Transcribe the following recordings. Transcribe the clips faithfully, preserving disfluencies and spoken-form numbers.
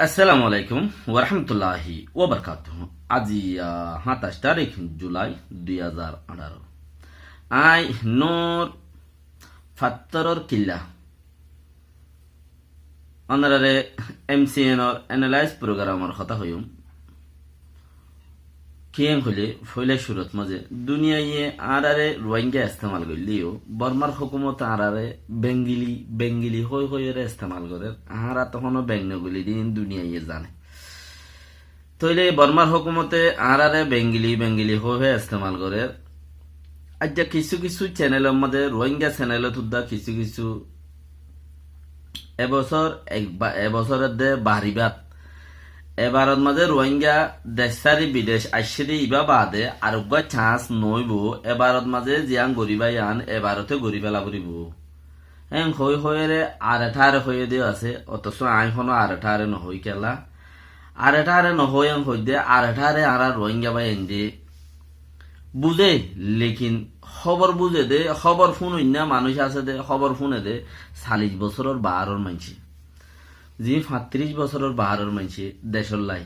Assalamu alaikum warahmatulláhi wabarakátuhu. Aijja háñtaic tarík Julai dui házar añçáro. Aññí Nur Fattoror Killa. Ónorare M C N or Analyze program or hotá hoiyúm. Kiyé hoilé, foila cúrut mazé duniyaiye añáráre Ruáingga estemal goillé yó, Bormar hókumote añáráre Bengili, Bengili hoi hoiyóre estemal gorér. Añára toóu honó Beng no goillí dé, iín duniyaiye zane. Tóile Bormar hókumote añáráre Bengili, Bengili hoi hoi estemal gorér. Aijja kissú kissú channel or mazé, Ruáingga channel ot uddá kissú kissú e bosór ek ba-, e bosór edde baribár. Ebarot mazé Ruáingga dec sári bidec aiccé dé ibá baade ar uggúa chance noóibou. Ebarot mazé ziyán goríba yían ebarote gorí féla foribóu. Héen hoi hoiyére are tháre hoiyé dé asé, otoco aññí honó are tháre nohoi kiyólla. Are tháre nohoi héen hoiddé, are tháre añára Ruáingga báiyaindé buzé, lekin hóbor buzé dé, hóbor fúnoinná manúic asé dé, hóbor fúne dé, salic bosóror baáror maincé. Ziín fañttiríc bosóror baáror maincé decóllai.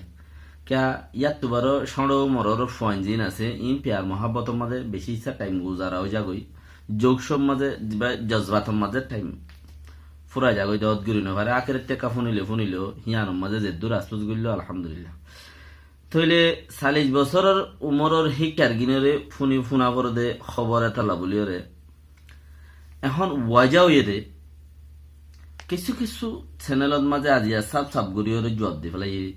Kiyá, yáttu baró cóñço umoror fuain ziín asé, iín piyar muhábbotor mazé bicí issá thaim guzara ói zagói. Zoucor mazé, zibá jozbator mazé thaim fúrai zagói, dóot gorí nofaré. Akérotte ekká fúnile fúnilé, híyanor mazé zeddúr asfus goilló, alhamdulillah. Tóile salic bosóror umoror híkkargínoré fúni fúna foré dé hóbor étalla bóliyoré. Ehón wajá óiye dé, kissú kissú channel ot mazé aijja sáf sáf goríyoré juab di félaiyé.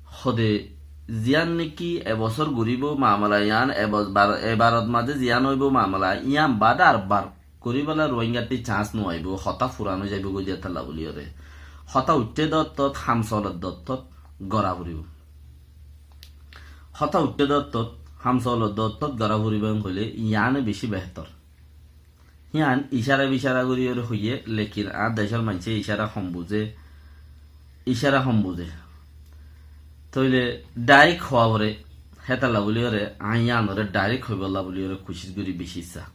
Hóde ziyán néki e bosór goríbou mamala yían, e bos-, bar-, ebarot mazé ziyán óibou mamala yían baade ar bar goríbolla Ruáinggattú chance no aibóu, hotá furan ói zaibóu goi dé étalla bóliyoré. Hotá uiththé dé ottót, ham soler dé ottót gorá foribóu. Hotá uiththé dé ottót, ham soler dé ottót gorá foribóu en hoilé yíane bicí behétor. Híyan icára bicára goríyoré hoiyé, lekin añár decór maincé icára hom buzé, icára hom buzé. Tóile direct hoó foré, hétalla bóliyoré, aññí yíanoré direct hoibólla bóliyoré kucíc gorí bicí issá.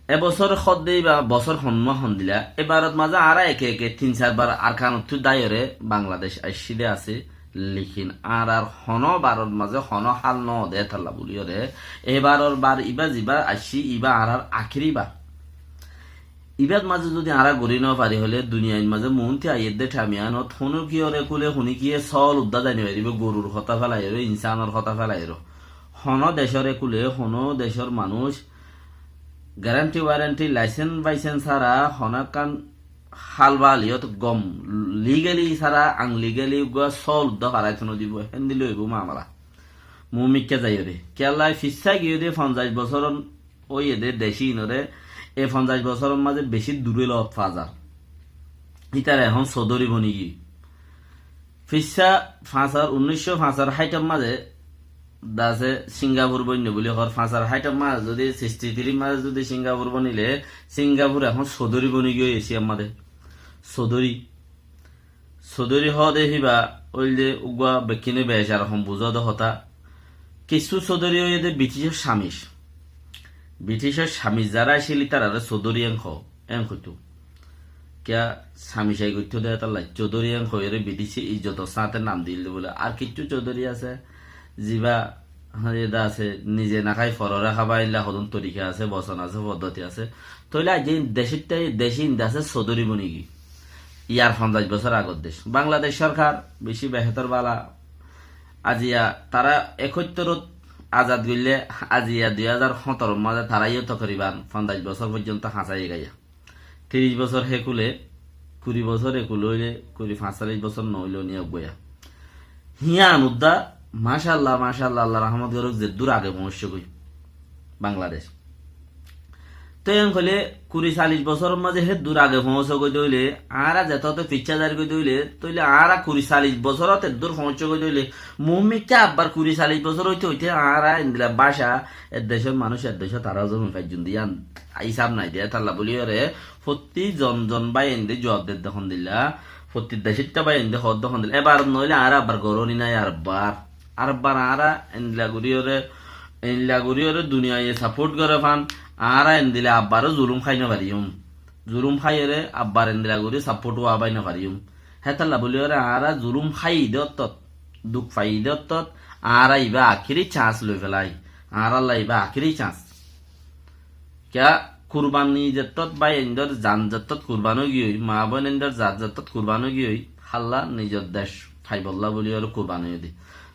E bosór hoddé ibá bosór honnúa hondila, ebarot mazé añára eke eke tin sair bar Arkanottú dáiyoré Bangladec aiccí dé asé, lekin añárar honó baror mazé honó hál noó dé étalla bóliyoré, ebaror bar ibá zibá aiccí ibá añárar akéri bar. Ibát mazé zudi añára gorí nofarí hoilé duniyair mazé muúnti aiyér dé thaim yíanot honókiyóre kúle honíkiyé sóol uddá zai nofaribóu, gorur hotá félaiyóre, insánor hotá félaiyóre. Honó decóre kúle, honó decór manúic guarantee warranty, license báicense sára, honó ekkán hál báliyot gom, legally sára, unlegally uggúa sóol uddá faráito nodibóu, héndilla óibou mamala. Muúmikká zaiyóre. Kiyólla fissá giyé dé fonzaic bosór óiye dé decínoré, e fonzaic bosóror mazé bicí duré lot fazar. Ítara ehón sodóri bonigiyé. Fissá fañsar, unnícco fañsar háitor mazé dase Singapur boinno buli hoór, fañsar háitor mazé zudi sixty three mazé zudi Singapur bonilé, Singapur ehón sodóri bonigiyé Esiyar mazé. Sodóri. Sodóri hoóde híba óilde uggúa bekkúne becara hom buzóde hotá. Kissú sodóri óiye dé Briticor samic. Briticor samic zará accíl ítararé sodóri en hoó, en hoitó. Kiyá samic ai goittó dé étalla, sodóri en hoiyóre Britice izzotor sáñte nam diyél dé bóle. Ar kiccú sodóri asé, zibá Há, eda asé, nize no hái fororé hába, éilla hodún torika asé, bosón asé, foddóti asé. Tóile aijja decítta, decín de asé sodóri bonigiyé. Yar fonzaic bosór agor dec. Bangladec sorkar beci behétor bala. Aijja tará ekóttorot azad goillé, aijja dui házar hóñtoror mazé tará yó tokoriban fonzaic bosór foijjonto hañsai gaiya. Tiríc bosór hé kule, kuri bosór e kule óile, kuri fañsalic bosór no óile niya uggwá. Híyan uddá, macállah, macállah, Allar rahmot gorók, zeddúr age foóñiccé goi Bangladec. Toi en hoilé, kuri salic bosóror mazé héddúr age foóñiccé goi de óile, añára zetóte ficcá zar goi de óile, tóile añára kuri salic bosórót eddúr foóñiccé goi de óile, muúmikká abbar kuri salic bosór óite óite añára endilla báca, e decór manúic e decót tará zomin faijjum de yían hísab nai de, étalla buli yóre, fottí zon zon báiyainde juab dedde hondilla, fottí decítta báiyainde hoódde hondilla. Ebar noóile añára abbar goróni nái, ar abbar, ar abbar añára endilla gorí yóre, endilla gorí yóre duniyaiye sapót goré fán, añára endilla abbaró zulúm hái nofaríyum. Zulúm háiyore abbar endilla gorí sapót wá bái nofaríyum. Hétolla buli ore añára zulum háiyi de ottót, duk faiyi de ottót, añára iba akéri chans loi felai. Añáralla iba akéri chans. Kiya kurbani zettót bái endor zan zettót kurban ói giyói, maa boin endor zan zettót kurban ói giyói, hálla nizor dec faibolla buli ore kurban ói de.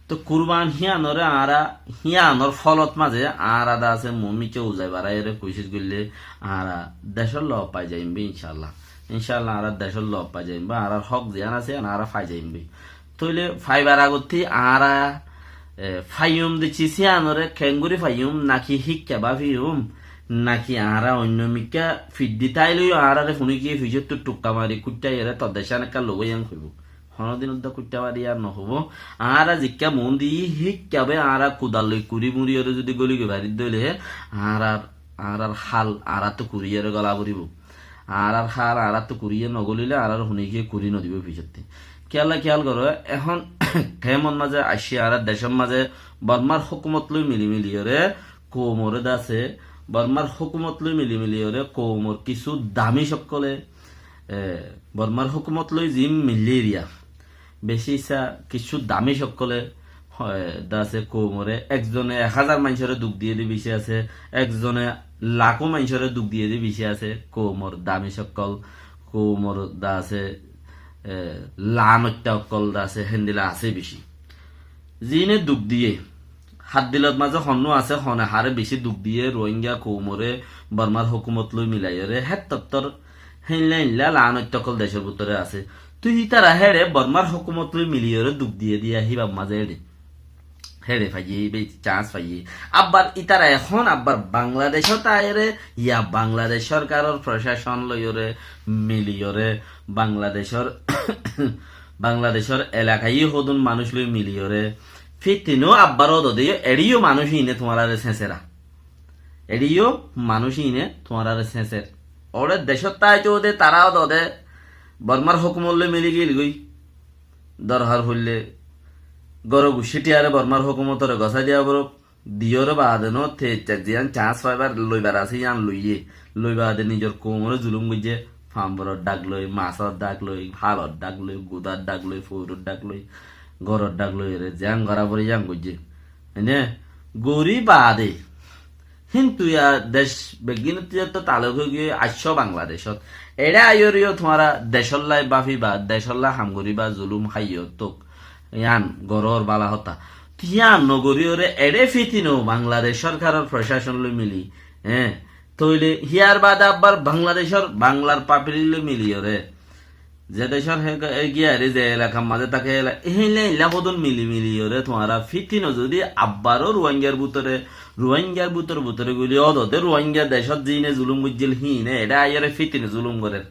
Toi kurban híyanore añára, híyanor folot maze añára de asé mumikka uzai barai ore kucíc goille añára decor lof fai zaiyum boi, incállah. Incállah añára decor lof fai zaiyum boi, añárar hók ziyán asé, añára fai zaiyum boi. Tóile faibar agottí añára, e, faiyum de cis híyanore kengori faiyum, naki híkka bafiyum, naki añára oinno mikka fiddi táileyo añárare funikiye ficottú tukka mari kuittá iyore tor decán ekka logoi yián hoibo. Honodin udda kuittá bari ar nohobo. Añára zikka mon di híkka be añára kudal loi kuri muri ore zodi goli goi bari dóile he, añárar, añárar hál añárattu kuri ore gola foribo. Añárar hál añárattu kuri ore nogolile añárar hunikiye kuri nodibo ficottí. Kiyalla kiyal goro, ehón kemon maze aiccí añárar decor maze Bormar hókumot loi mili mili ore koumore de asé, Bormar hókumot loi mili mili ore koumor kissú damic ókkole, e, Bormar hókumot loi zin mili eriya, beci issa kissú damic ókkole, e, de asé koumore, ekzone ek házar maincóre duk diye de beci asé, ekzone lakó maincóre duk diye de beci asé, koumor damic ókkol, koumor de asé, e, laanoitta ókkol de asé, héndilla asé beci. Zine duk diye, haddilot maze honnú asé, hone hare beci duk diye, Rohingya koumore Bormar hókumot loi milaiyore, héttottor héinla héinla laanoitta ókkol decor bútore asé. Toi ítara héçe Bormar hókumot loi miliyore duk diye diya híbar maze héçe. Héçe faiye, híbe chans faiye. Abbar ítara ehón abbar Bangladecot aiyore, ya Bangladec sorkaror procacon loiyore, miliyore, Bangladecor Bangladecor elakaye hodún manúic loi miliyore, fitino abbar ódode yo, eçeyo manúic ine tuáñrare sesera. Eçeyo manúic ine tuáñrare seser. Ore decot táito de tará ódode Bormar hókumot loi mili gil goi. Dorhar hoille goro guccí tiyare Bormar hókumotore gosái diya foribó. Diyore baade no te, te ziyán chans faibar loibar asé yían loiye. Loi baade nizor koumore zulum goijje, famboror dhak loi, masor dhak loi, halor dhak loi, gudar dhak loi, fouror dhak loi, goror dhak loi, ere ziyán gora fore yían goijje. Ene gori baade. Hintu ya dec beggínottú to taluk ói giyé aiccó Bangladecot. Eçe aiyóre yo tuáñra decolla bafiba, decolla ham goriba, zulum háiyo tok. Yían goror bala hotá. Yían no goriyore eçe fitino Bangladec sorkaror procacon loi mili. Hé, tóile híyar baade abbar Bangladecor, Banglar pablik loi miliyore. Ze decor hé, hé giyare ze elakar maze táke ela-, héinla héinla hodún mili miliyore tuáñra fitino zodi abbaro Ruáingar bútore, Ruáingar bútore bútore guli ódode Ruáinga decot zine zulum goijjil híine eçe aiyore fitino zulum gorer.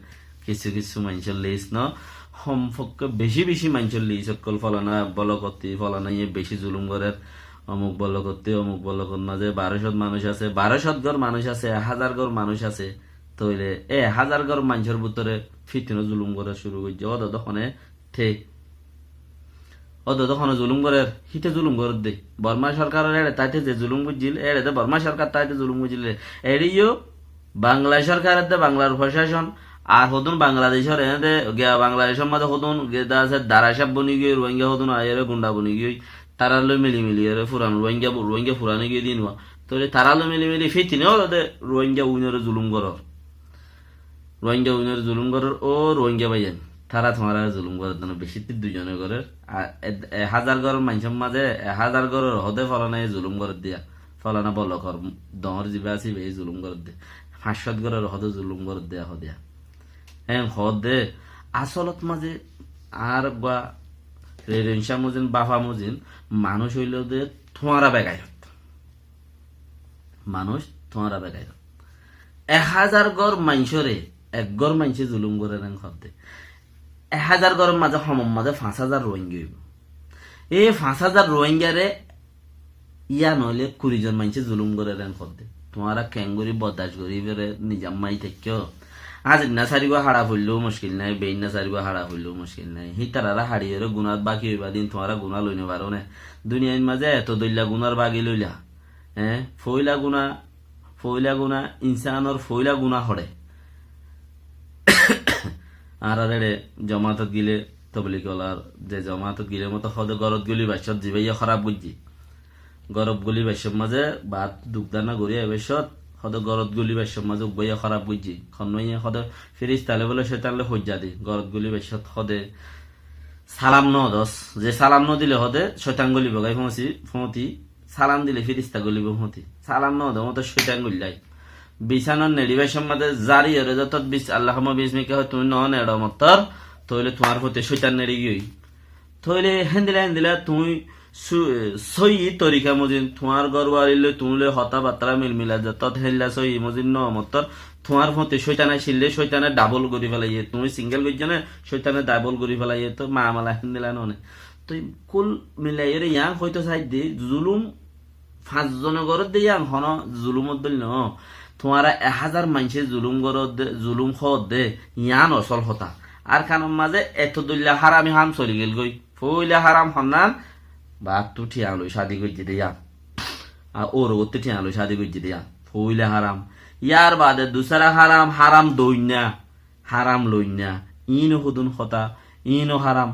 Kissú kissú maincór lis no, hom fokke beci beci maincór lis ókkol folana bolok ottí folana iye beci zulum gorer, omuk bolok ottí omuk bolokor maze baró cót manúic asé, baró cót gór manúic asé, ek házar gór manúic asé. Tóile e ek házar gór maincór bútore fitino zulum gora cúru goijje, ódode hone te. Ódode hone zulum gorer, híte zulum gorer de. Borma sorkaror eçe táite ze zulum goijjil, eçe de Borma sorkar táite zulum goijjil. Eçe yo Bangla sorkar de Banglar procacon, ar hodún Bangladecor ene de, giya Bangladecor maze hodún, ge de asé, dara sab boni giyói, Ruáinga hodún aiyóre gunda boni giyói, tarar loi mili mili ore, furan Ruáinga, Ruáinga furan ói giyói din wa. Tóile tarar loi mili mili fitine ódode Ruáinga uinore zulum goror. Ruáinga uinore zulum goror, ó Ruáinga baiyain. Tara tuáñrare zulum gorer de no, beci tir duizone gorer. A, e, ek házar góror maincór maze, ek házar góror hode folana e zulum gorer diya. Folana bolokor, doñr ziba asé iba e zulum gorer de. Fañs cót góror hode zulum gorer diya, hode. Héen hode, asolot maze añár gua Reren Cah mozin, Bafa mozin, manúic óilde tuáñra begairot. Manúic tuáñra begairot. Ek házar gór maincóre, ek gór maincé zulum gorer en hode. Ek házar góror maze homor maze fañs házar Ruáinga óibo. E fañs házar Ruáingare ya noóile kuri zon maincé zulum gorer en hode. Tuáñra keéngori bordac gori fore nizam mai táikko. Añzinna sarigua haça foilleu muckil nai, beinna sarigua haça foilleu muckil nai. Hítarare haçiyore gunat baki óiba din tuáñra guna loi no faro né. Duniyair maze eto doilla gunar bagi loila. Eé, foila guna, foila guna, insanor foila guna hoçé. Añárar eçe jomatot gile Toblik olar ze jomaatot gile moto hóde górot guli baccót zibáye hóraf goijjé. Górot guli baccót mazé baát duk dana gorí aibáccót hóde górot guli baccót mazé uggúaye hóraf goijjé. Honnúaye hóde firista le bóle cóitan le hoijja di. Górot guli baccót hóde salam no dos. Ze salam no dile hóde cóitan guli bogái foóñsi, foóñti Salam dile firista golibo fúti. Salam no de, óto cóitan goillai. Bisánar neçi baccót mazé zari ore zotot bis-, Allahumma bismika hoi tuñí no neço mottor, tóile tuáñr fúti cóitan neçi giyói. Tóile héndila héndila tuñí su-, sóiyi torika mozin, tuáñr górwali loi tuñí loi hotábattara milmila zotot héndila sóiyi mozin no mottor, tuáñr fúti cóitan accíl de, cóitane dabol gorí félaiye, tuñí singel goijjó ne, cóitane dabol gorí félaiye, toi mamala héndila no ne. Toi kul milaiyóre yián hoito saidde, zulum fañs zone gorédde yián hono zulumor dóil no. Tuáñra ek házar maincé zulum goródde, zulum hoódde, yián osol hotá. Arkanor mazé eto dóilla harami ham soli gelgói. Foóila haram honnán, baattú thiañ loi cádi goijjé de yián. Ar óur uottú thiañ loi cádi goijjé de yián. Foóila haram. Yar baade dusára haram, haram doinna. Haram loinna, iíno hodún hotá, iíno haram.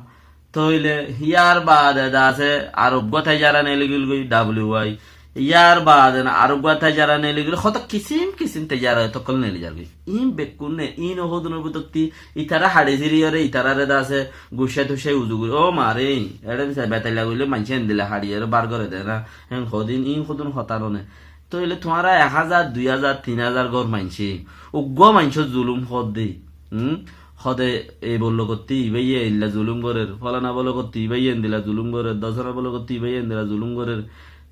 Tóile yar baade de asé ar uggúa taijara neligilgói, W I. Yar baade na ar uggúa taijara neligil, hotá kisim kisim taijara tokkol neli zargói. Iín bekkúne, iíno hodúnor bútotti itará haçi siriyóre, itarare de asé guccá tuccá uzu gorí, ó mare, eçé bisa betailla goille maincé endilla haçiyóre bar goré de na, hén hodín, iín hodún hotá rone. Tóile tuáñra ek házar, dui házar, tin házar gór maincé, uggúa maincór zulum hoódde, hum? Hoóde ei bollokottí ibáye eilla zulum gorér, fólana bollokottí ibáye endila zulum gorér, dosana bollokottí ibáye endila zulum gorér.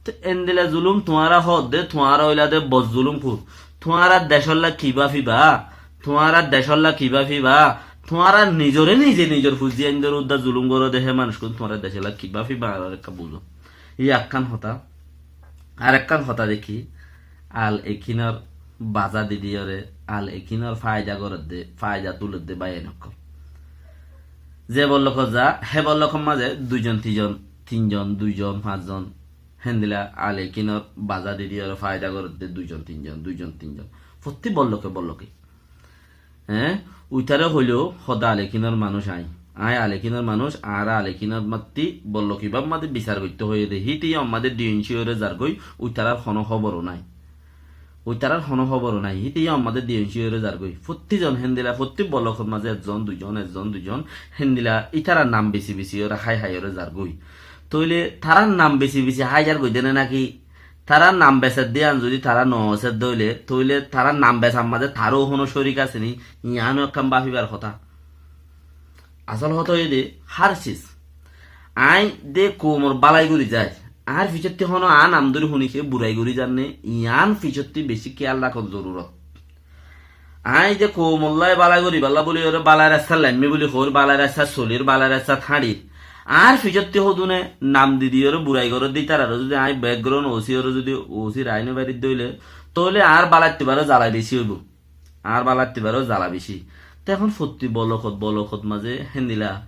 Te endila zulum tuáñra hoódde, tuáñra óilade bozzulum fur. Tuáñra decólla ki báfiba? Tuáñra decólla ki báfiba? Tuáñra nizoré nize nizor fuzzi aindor udda zulum goróde hé manúickún tuáñra decólla ki báfiba? Ar ekka buzó. Yí ekkán hotá. Arekkán hotá dekí, Al Ekinor baza di diyóre, Al Ekinor faida gorédde, faida tulédde báiyain ókkol. Ze bollokot za, hé bollokor mazé duizon, tizon, tinzon, duizon, fañszon, héndila Al Ekinor baza di diyóre faida gorédde duizon, tinzon, duizon, tinzon. Fottí bolloke bolloke. Eé, uitaré hoilé, hóde Al Ekinor manúic aññí. Aññí Al Ekinor manúic, añáre Al Ekinor matti bollok ibár mazé bisar goittó hoiyé dé. Híte yían mazé diyonci óre zargói, uitarár honó hóbor nái. Uitarár honó hóbor nái. Híte yían mazé diyonci óre zargói. Fottí zon héndila, fottí bollokor mazé ezzon, duizon, ezzon, duizon. Héndila ítarar nam besi besi óre hái hái óre zargói. Tóile tarár nam besi besi hái zargói dé né náki? Tará nam besedde yían zudi tará no besedde óile, tóile tará nam besar mazé taró honó córik asé ni? Yíano ekkán báfibar hotá. Asól hotá óilde, hár sis. Aññí de koumor bálai gorí zai. Añár ficottí honó añár nam dóri honiké burai gorí zar né, yían ficottí bicí kéyal rakón zorurot. Aññí de koumollá bálai goríballá bóli óre bálai rasta laimmi bóli hoóir, bálai rasta solir, bálai rasta tháñçir. Añár ficottí hodúne nam di di óre burai gorédde ítararé zudi aññí background O C óre zudi O C raái no faridde óile, tóile añár bálaittu baró zala bicí óibo. Añár bálaittu baró zala bicí. Te ehón fottí bolokot bolokot mazé héndila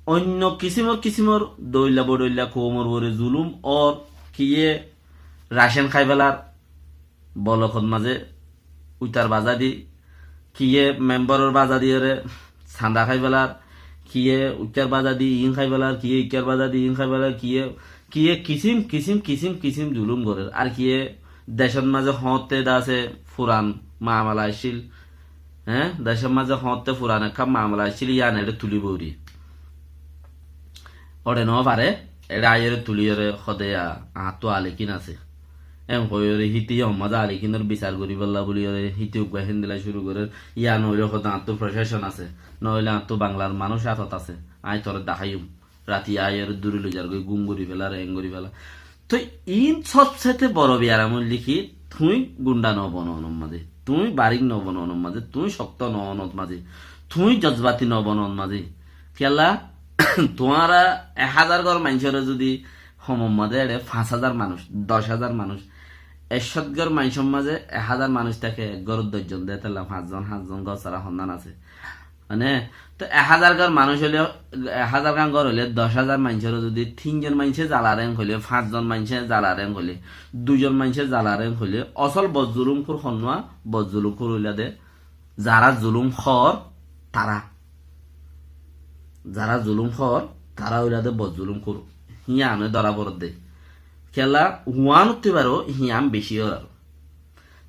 oinno kisimor kisimor dóilla bodóilla koumor uore zulum ór, kiyé racen hái felar, bolokot mazé uitar baza di, kiyé memboror baza di óre sanda hái felar, kiyé uitar baza di iín hái felar, kiyé ikkar baza di iín hái felar, kiyé, kiyé kisim, kisim, kisim, kisim zulum gorér. Ar kiyé decót mazé hoóñtte de asé furan mamala accíl, eé? Decót mazé hoóñtte furan ekkán mamala accíl, yían eçé tulí bóri. Óre no fare, eçé aiyóre tulíyóre hóde ya, añáttu Al Ekin asé. Em hoiyóre híte yó mazé Al Ekinor bisar goríballá bóliyoré híte uggúa héndila cúru gorér, yían óile hóde añáttu procacon asé, no óile añáttu Banglar manúic átot asé, aññí toré daháiyum. Rati aiyóre dúri loi zargói, gúm gorí felar, eng gorí felar. Toi iín sobsete boro biyaram óilde ki, tuñí gunda no bono onor mazé, tuñí barík no bono onor mazé, tuñí cokto no onor mazé, tuñí jozbati no bono onor mazé. Kiyólla? Tuáñra ek házar gór maincóre zudi homor mazé eçé fañs házar manúic, doc házar manúic, ek cót gór maincór mazé ek házar manúic táke, ek górot doc zon de, tella fañs zon, háñt zon gór sára honnán asé. Mane, to ek házar gór manúic óile, ek házar gán gór óile, doc házar maincóre zudi tin zon maincé zala reng hoilé, fañs zon maincé zala reng hoilé, dui zon maincé zala reng hoilé, osol bozzulum kur honnúa, bozzulum kur óilade, zará zulum hoór tará. Zará zulum hoór, tará óilade bor zulum hoór. Híyane dóra foredde. Kiyólla, uánottú baró híyan bicí ór aró.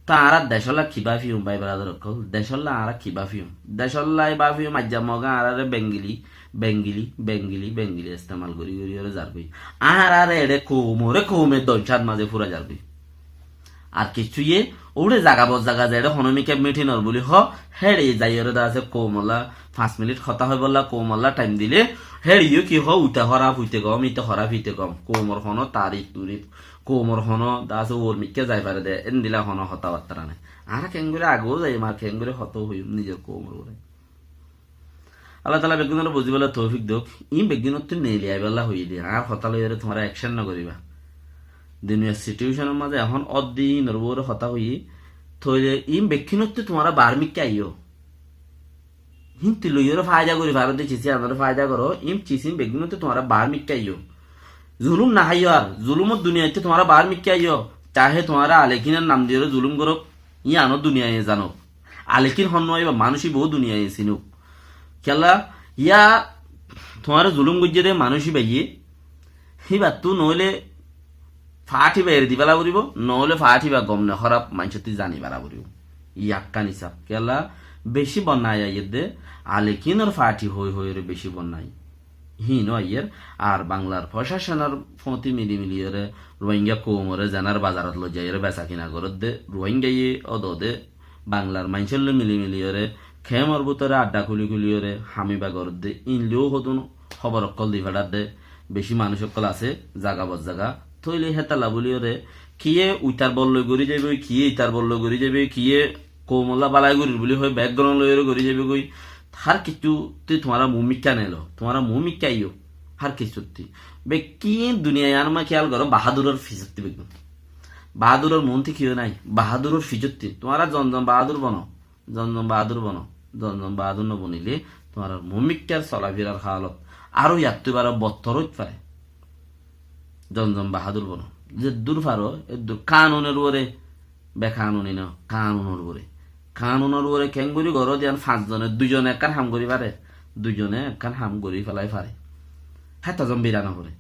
Te añára decólla kibá fiyum, bái beradar ókkol? Decólla añára kibá fiyum? Decólla ibá fiyum, aijja Mog añáráre Bengili, Bengili, Bengili, Bengili estemal gorí gorí óre zargói. Añáráre eçé koumore koume doncát mazé fúrai zargói. Ar kiccú yé, uçé zaga bor zaga zeçé honómika mitinor buli hoó, héçe zaiyóre de asé koumolla fañs minit hotá hoibolla koumolla thaim dilé, héçe yó ki hoó, uite hóraf, uite gom, ite hóraf, ite gom. Koumor honó tarif turif, koumor honó de asé uor mikká zai fare de, endilla honó hotábattára nai. Añára keéngori agóu zaiyum, ar keéngori hotá hoiyum nizor koumor uore. Allah taala beggúnore buzíbolla toufik douk. Iín beggúnottú neeli aibólla hoiyé de. Añár hotá loiyóre tuáñra action no goríba. Duniyar situation or mazé ehón ódde iínor uore hotá hoiyé. Tóile iín beggúnottú tuáñra baár mikká aiyó. Híntu loiyóre faida gorí faró de, cisí anóre faida goró, iín cisí beggúnottú tuáñra baár mikká aiyó. Zulum no háiyo ar, zulumor duniyaittú tuáñra baár mikká aiyó. Cahé tuáñra alekinor nam diyóre zulum gorók, yíano duniyaye zanók. Alekin hon no iba, manúic ibá duniyaye sinók. Kiyólla, yá tuáñre zulum goijjé de manúic ibáye, híbattú noóile faáthi ibá eri di féla foribó, noóile faáthi ibá gom ne hóraf maincótti zani fela foribó. Yí ekkán isab. Kiyólla, bicí bonnai aiyér de, alekinor faáthi hoi hoiyóre bicí bonnai. Híin ó aiyér, ar Banglar focáconor fóti mili miliyóre Ruáingga koumore zenar bazarot loi zaiyóre besakina gorédde, Ruáinggaye ódode Banglar maincór loi mili miliyóre kemor bútore adda kúli kúliyóre ham ibá gorédde, iín loi hodún hóbor ókkol di feçádde, bicí manúic ókkol asé, zaga bor zaga. Tóile hétalla búliyóre, kiyé uitar bol loi gorí zaibói, kiyé itar bol loi gorí zaibói, kiyé koumolla bálai gorír búli hoi, background loiyóre gorí zaibói goi, hár kissútti tuáñra mu mikká neelo, tuáñra mu mikká aiyó, hár kissútti. Bekkín duniya yían ma kiyál goró, baháduror fisótti beggún. Baháduror muúnti kiyó nái, baháduror fisótti. Tuáñra zon zon bahádur bono, zon zon bahádur bono, zon zon bahádur no bonilé, tuáñrar mu mikkár solafirar hálot aró yattú baró bottor óit fare. Zon zon bahádur bono. Zeddúr faro, eddúr kanunor uore, bekanuni no, kanunor uore. Kanunor uore keéngori goró de yían fañs zone, dui zone ekkán ham gorí fare, dui zone ekkán ham gorí félai fare. Hétazon bira no foré.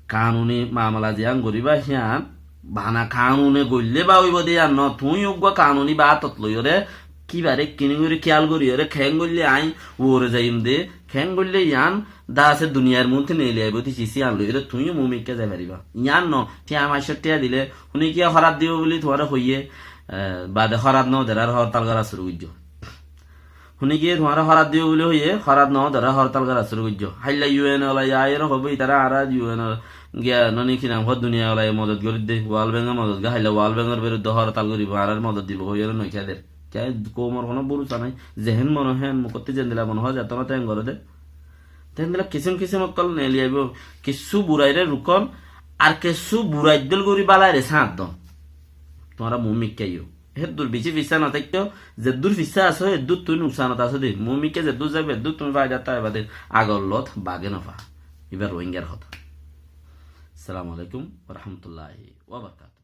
Kanuni mamala ziyán goríba híyan, bana kanune goillé ba óibo de yían no, tuñí uggúa kanuni bátot loiyóre, kibare kiní gorí kiyál goríyore, keéng goillé aññí uore zaiyum de, keéng goillé yían, de asé duniyair muúntu neeli aibó de cisí yían loiyóre tuñíyo mu mikká zai faribá. Yían no, thiañ maicór thiañ dilé, húni kiyé hórat dibou buli tuáñre hoiyé, e, bade hórat no der ar hórtal gorá cúru goijjó. Húni kiyé tuáñre hórat dibou buli hoiyé, hórat no der ar hórtal gorá cúru goijjó. Háilla U N ola aiyóre hoibó, itará añára U N giya noni ki nam hoó, duniya ola modot gorí de, World Bank or modot gá, háilla World Bank or biruddé hórtal goríbo, añárar modot dibou hoiyóre noikká der. Kiyá koumor honó bórusa nái, zehén mone hoó héen, mukótti zendilla mone hoó, zeto no teén goré de. Te héndilla kisím kisím ókkol neeli aibó, kissú buraire rukón, ar kissú burai dóil gorí bálaire sáñt don. Tuáñra mu mikká aiyó. Héddur bicí fissá no táikko, zeddúr fissá asó, eddúr tuñí nuksanot asó de. Mu mikká zeddúr zaibo, eddúr tuñí faidat táiba de. Agor lot bage no fa. Ibá Ruáingar hotá. Assalamu alaikum wa rahmatullahi wa barakatuhu.